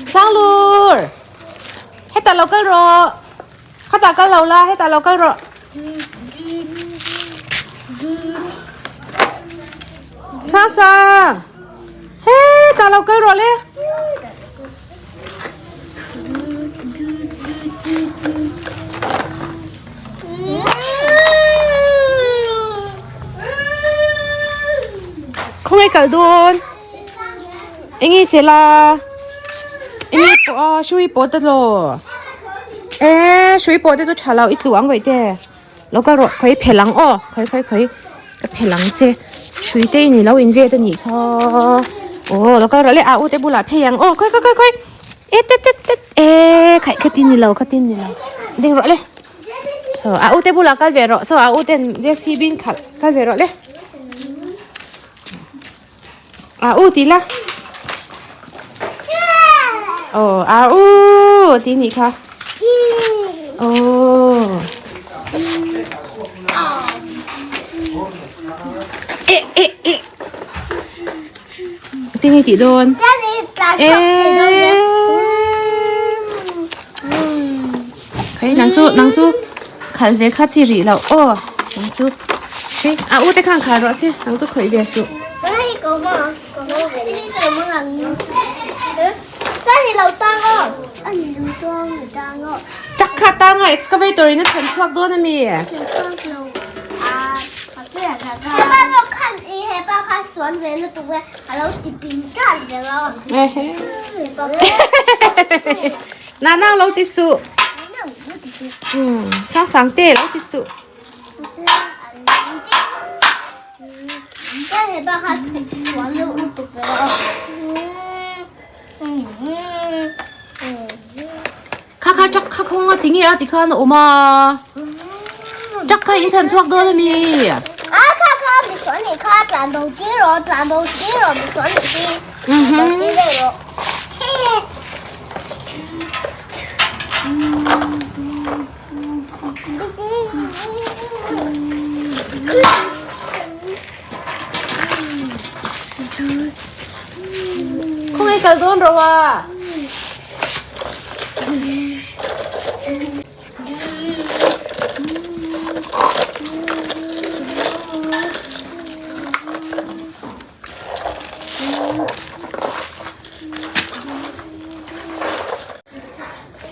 Sanglur! Hetah lo kal rawh! Khatah kal lo la, hetah lo kal rawh! Sang sang! Hetah lo kal rawh le! Khawngaih kal dawn enge che la enge pawh a hrui pawh te law e hrui pawh te chu tha lo i tlu ang vaih te lo kal rawh khawi phel ang aw khawi khawi khawi ka phel ang che hrui te in ilo in vet anih kha aw lo kal rawh le a u te bulah phei ang aw khawi khawi khawi khawi e tet tet tet e khaih khatin ni lo khatin ni lo ding rawh le so a u te bulah kal ve rawh so a u ten JCB in khalh kal ve rawh le a u ti la oh a u ti nih kha oh e e e ti nge tih dawn e Khawi nang chu nang chu khalh ve kha chi rih loh aw nang chu hei a u te khan khal rawh se nang chu khawih ve suh. Truck kha tang a excavator in a chhan chhuak dawn a mi? Na nang lo ti suh. Um, sang sang te lo ti suh. Kha kha truck kha khawng a ti nge a ti khan a awm a. Truck kha in chhan chhuak dawn a mi. A kha kha mi suan ni kha tlan bo ti ro tlan bo ti ro mi suan ni ti. Tlan bo ti le ro. Khawngaih kal dawn rawh a.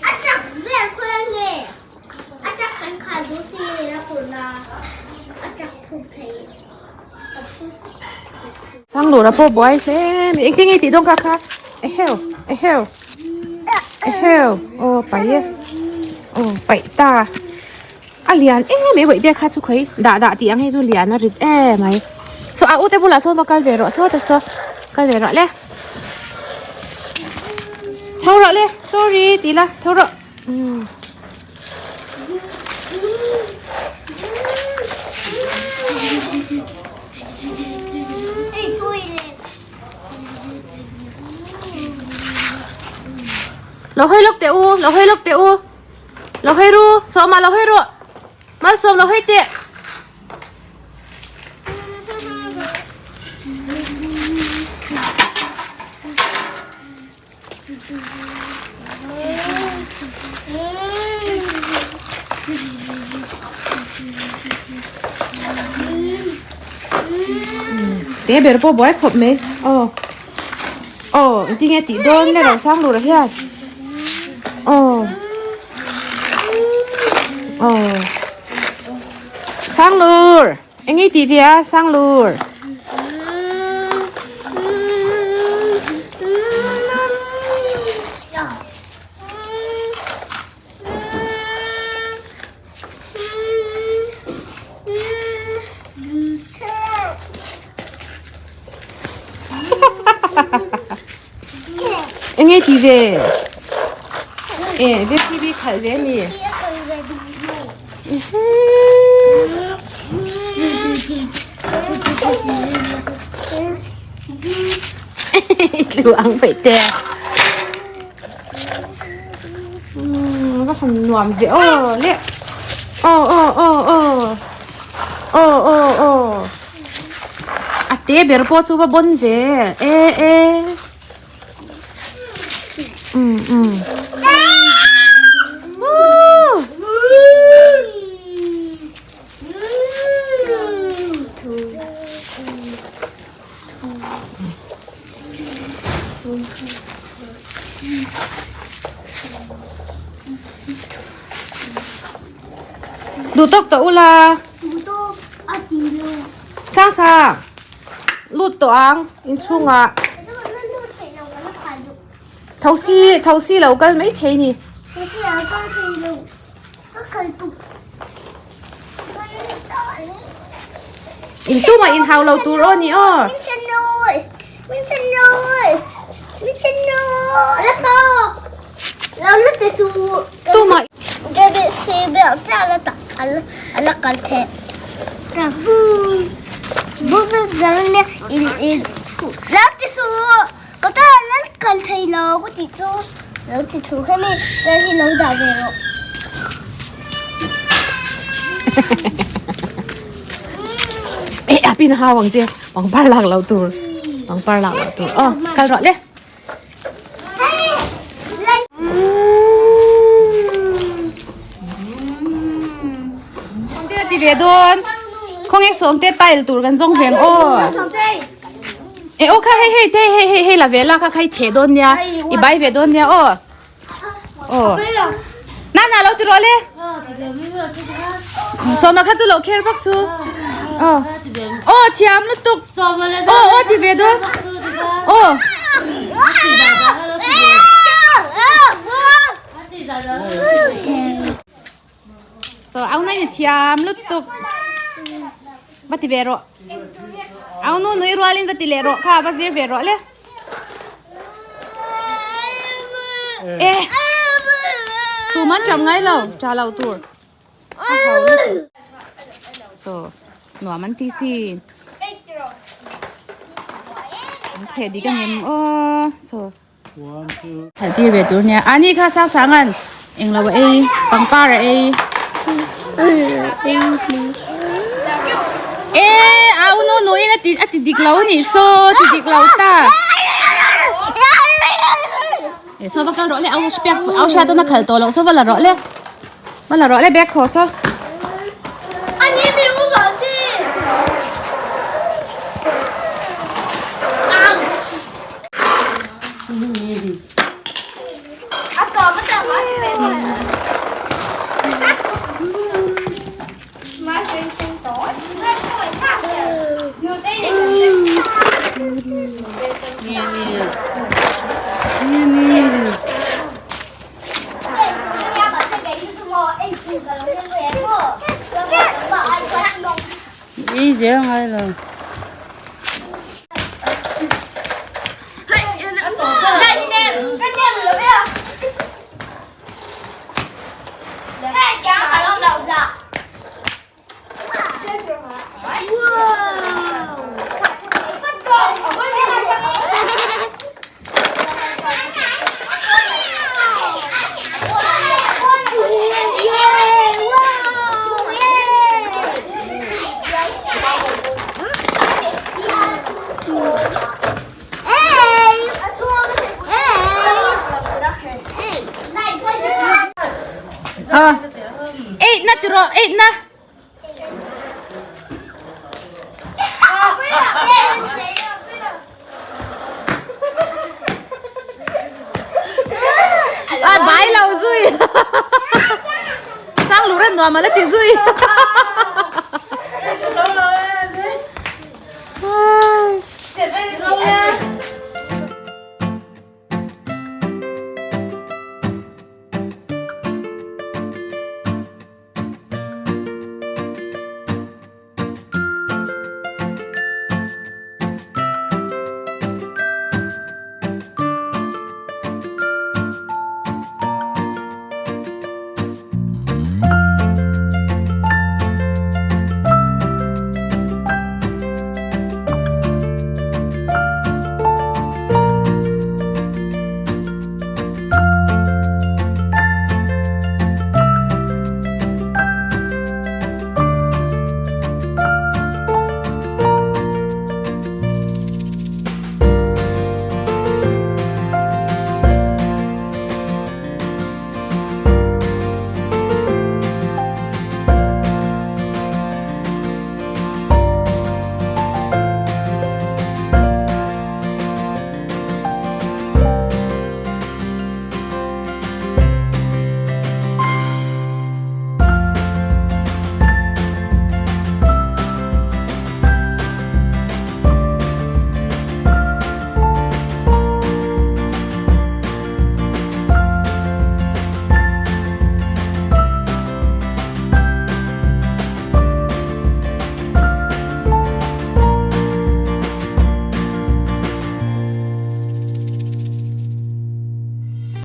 A chak vel khawi a nge? A chak kan khal duh si a phurh a, a chak phuk thei a phut. Sanglura pawh buai hle mai engtin nge tih dawn kha kha eheu eheu eheu aw paih e aw paih ta a lian em em bawih te kha chu khawi dah dah tih ang hi chu lian a rit em mai saw a u te bulah sawn va kal ve rawh saw ta saw kal ve rawh le tho rawh le sorry tih la tho rawh umm. Lo hawi lawk teh u lo hawi lawk teh u. Lo hawi ru, Sawma lo hawi rawh. Malsawm lo hawi teh. Te ber pawh buai khawp mai aw aw engtin nge tih dawn le rosang lura hian aw aw sanglur eng nge i tih ve a sanglur. Enge ti ve? E, JCB khalh ve ni. Tlu ang peih te. Va han nuam ve aw le aw aw aw aw aw aw aw a te ber pawh chu va bawn ve e e um um Duh tawk tawh ula. Sang sang. Lut tawh ang inchhungah. Thosi thosi lo kal mai thei ni. In tumah in hau lo tur aw ni aw. Tumah. Eh a pin hau ang che pangpar lak loh tur pangpar lak loh tur aw kal rawh le. Sawmte ti ve dawn khawnge sawmte tile tur kan zawng veng aw. E aw kha hei hei te hei hei hei la ve la kha kha i theh dawn nia i bai ve dawn nia aw aw na na lo ti rawh le sawma kha chu lo kher vak su aw aw thiam lutuk aw aw ti ve dawn aw So au nai ni thiam lutuk va ti ve rawh au nu nui rualin va ti leh rawh kha va zir ve rawh le e tu man cham ngai lo cha lo tur a ho lutuk so nuam an ti si an theh dik ang em aw so Khalh tir ve tur nia. Ani kha sang sang an englo a ei pangpar a ei. E a u nu nu in a ti a ti dik lo ni so ti dik lo ta. E so va kal rawh le au piak au hriat a khal tawh loh so va la rawh le. Va la rawh le bag haw so. Ei zel ngai lo. Eight na tiro, eight na. nuam a la ti zui.